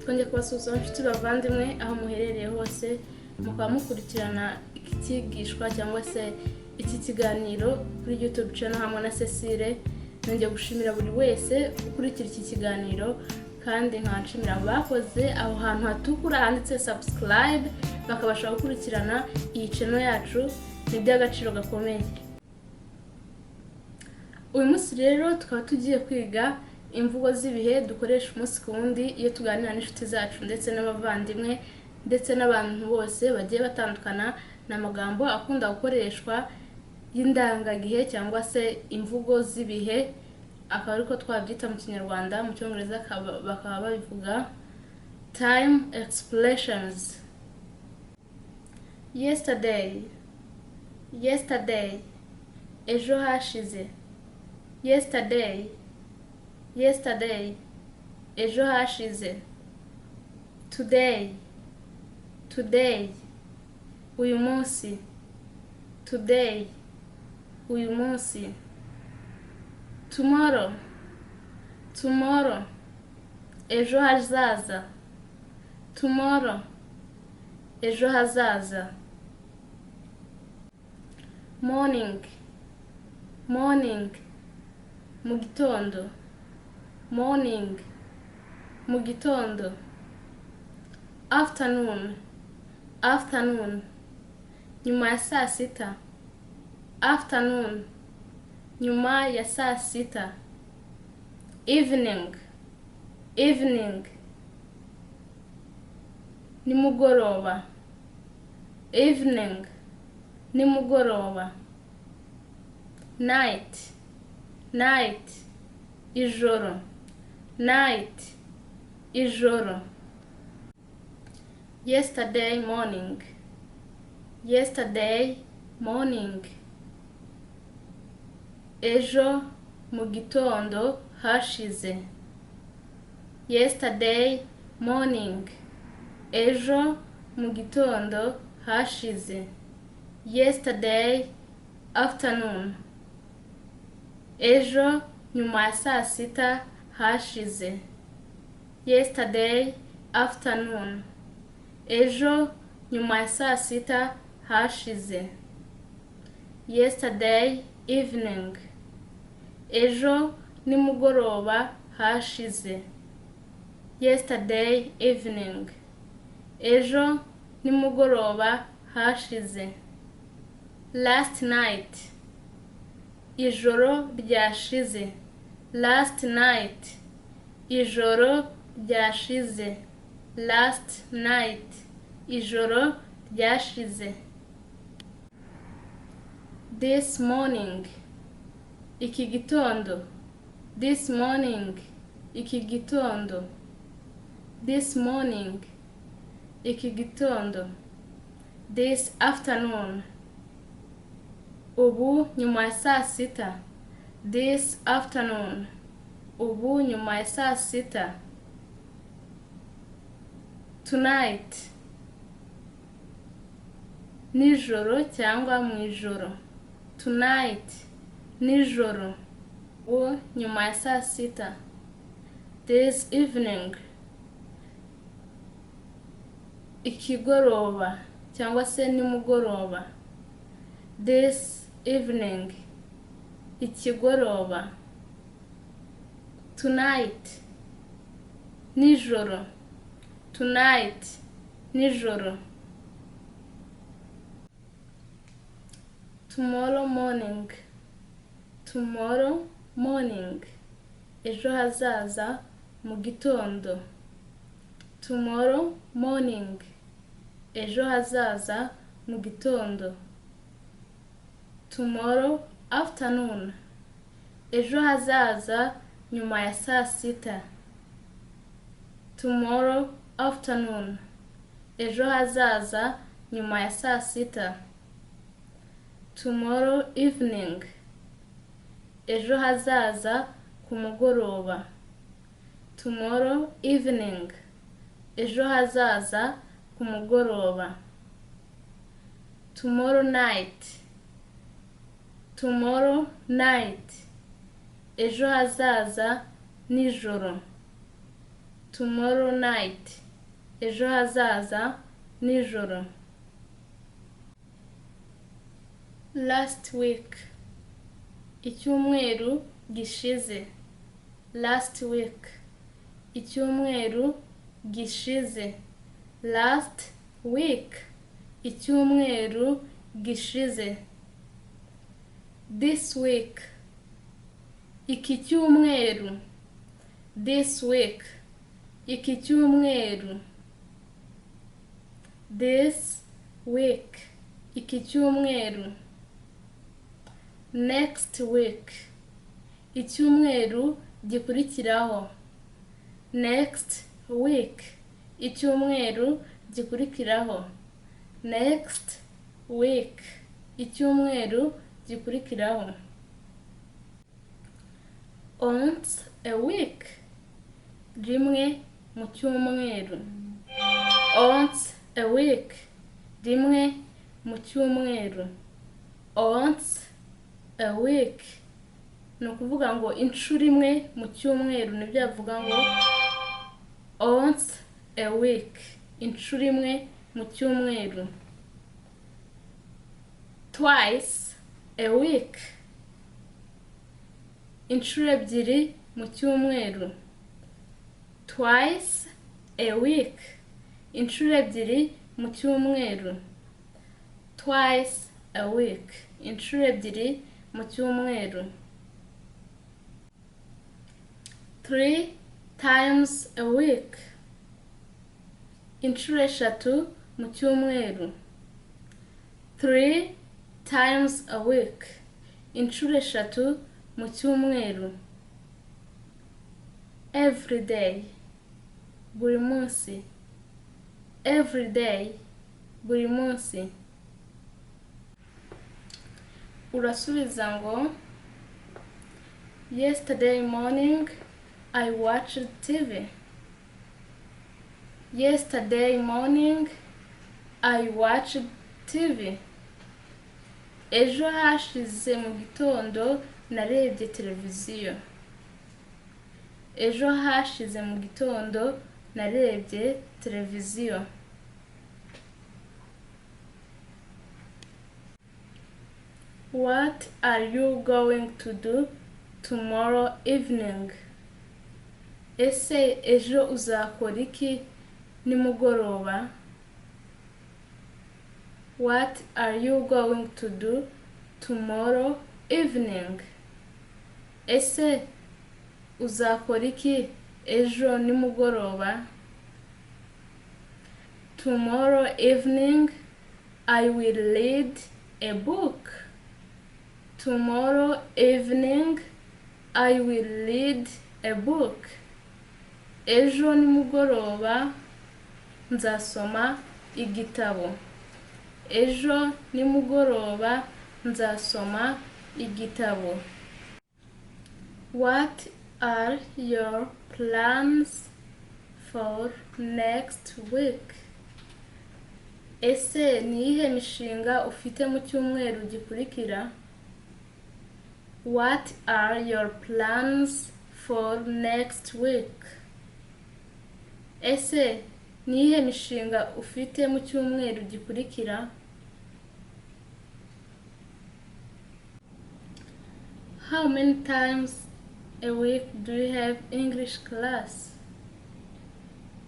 Twongeye kubasuhuza inshuti bavandimwe aho muherereye hose, mukaba mukurikirana iki cyigishwa cyangwa se iki kiganiro kuri YouTube channel hamwe na Cecile. Nongeye gushimira buri wese ukurikira iki kiganiro, kandi nkanshimira abakoze aho hantu hatukura handitse subscribe bakabasha gukurikirana iyi channel yacu. Ni iby'agaciro gakomeye. Uyu munsi rero tukaba tugiye kwiga imvugo z'ibihe dukoresha umunsi ku wundi iyo tuganira n'inshuti zacu ndetse n'abavandimwe ndetse n'abantu bose bagiye batandukana. Ni amagambo akunda gukoreshwa y'indangagihe cyangwa se imvugo z'ibihe, akaba ariko twabyita mu Kinyarwanda. Mu Cyongereza bakaba babivuga time expressions. Yesterday, yesterday, ejo hashize. Yesterday, yesterday, ejo hashize. Today, today, uyu munsi. Today, uyu munsi. Tomorrow, tomorrow, ejo hazaza. Tomorrow, ejo hazaza. Morning, morning, mu gitondo. Morning, mu gitondo. Afternoon, afternoon, nyuma ya saa sita. Afternoon, nyuma ya saa sita. Evening, evening, nimugoroba. Evening, nimugoroba. Night, night, ijoro. Night, ijoro. Yesterday morning, yesterday morning, ejo mu gitondo hashize. Yesterday morning, ejo mu gitondo hashize. Yesterday afternoon, ejo nyuma ya saa sita hashize. Yesterday afternoon, ejo nyuma ya saa sita hashize. Yesterday evening, ejo nimugoroba hashize. Yesterday evening, ejo nimugoroba hashize. Last night, ijoro ryashize. Last night, ijoro ryashize. Last night, ijoro ryashize. This morning, iki gitondo. This morning, iki gitondo. This morning, iki gitondo. This afternoon, ubu nyuma ya saa sita. This afternoon, ubu nyuma ya saa sita. Tonight, nijoro cyangwa mu ijoro. Tonight, nijoro, ubu nyuma ya saa sita. This evening, ikigoroba cyangwa se nimugoroba. This evening, ikigoroba. Tonight, nijoro. Tonight, nijoro. Tomorrow morning, tomorrow morning, ejo hazaza mu gitondo. Tomorrow morning, ejo hazaza mu gitondo. Tomorrow afternoon, ejo hazaza nyuma ya saa sita. Tomorrow afternoon, ejo hazaza nyuma ya saa sita. Tomorrow evening, ejo hazaza ku mugoroba. Tomorrow evening, ejo hazaza ku mugoroba. Tomorrow night, tomorrow night, ejo hazaza nijoro. Tomorrow night, ejo hazaza nijoro. Last week, icyumweru gishize. Last week, icyumweru gishize. Last week, icyumweru gishize. This week, iki cyumweru. This week, iki cyumweru. This week, iki cyumweru. Next week, icyumweru gikurikiraho. Next week, icyumweru gikurikiraho. Next week, icyumweru gikurikiraho. Once a week, rimwe mu cyumweru. Once a week, rimwe mu cyumweru. Once a week ni ukuvuga ngo inshuro imwe mu cyumweru, nibyo yavuga ngo once a week, inshuro imwe mu cyumweru. Twice a week, inshuro ebyiri mu cyumweru. Twice a week, inshuro ebyiri mu cyumweru. Twice a week, inshuro ebyiri mu cyumweru. 3 times a week, inshuro eshatu mu cyumweru. 3 times a week, inshuro eshatu mu cyumweru. Every day, buri munsi. Every day, buri munsi. Urasubiza ngo yesterday morning I watched TV. Yesterday morning I watched TV. Ejo hashize mu gitondo narebye televiziyo. Ejo hashize mu gitondo narebye televiziyo. What are you going to do tomorrow evening? Ese ejo uzakora iki nimugoroba? What are you going to do tomorrow evening? Ese uzakora iki ejo nimugoroba? Tomorrow evening I will read a book. Tomorrow evening I will read a book. Ejo nimugoroba nzasoma igitabo. Ejo nimugoroba nzasoma igitabo. What are your plans for next week? Ese ni iyihe mishinga ufite mu cyumweru gikurikira? What are your plans for next week? Ese ni iyihe mishinga ufite mu cyumweru gikurikira? How many times a week do you have English class?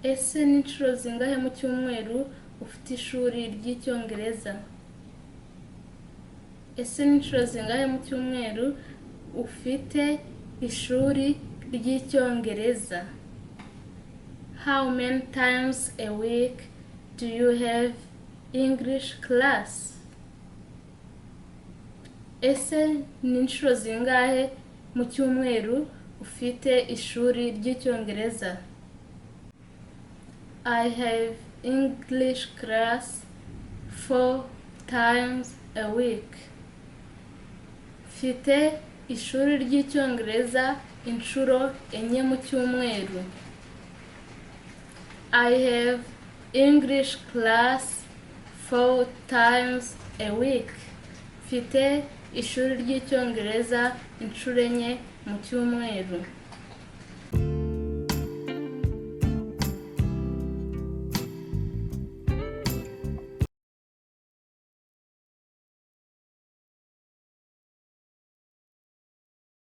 Ese ni inshuro zingahe mu cyumweru ufite ishuri ry'Icyongereza? Ese ni inshuro zingahe mu cyumweru ufite ishuri ry'Icyongereza? How many times a week do you have English class? Ese ni inshuro zingahe mu cyumweru ufite ishuri ry'Icyongereza? I have English class 4 times a week. Mfite ishuri ry'Icyongereza inshuro enye mu cyumweru. I have English class 4 times a week. Mfite ishuri ry'Icyongereza inshuro enye mu cyumweru.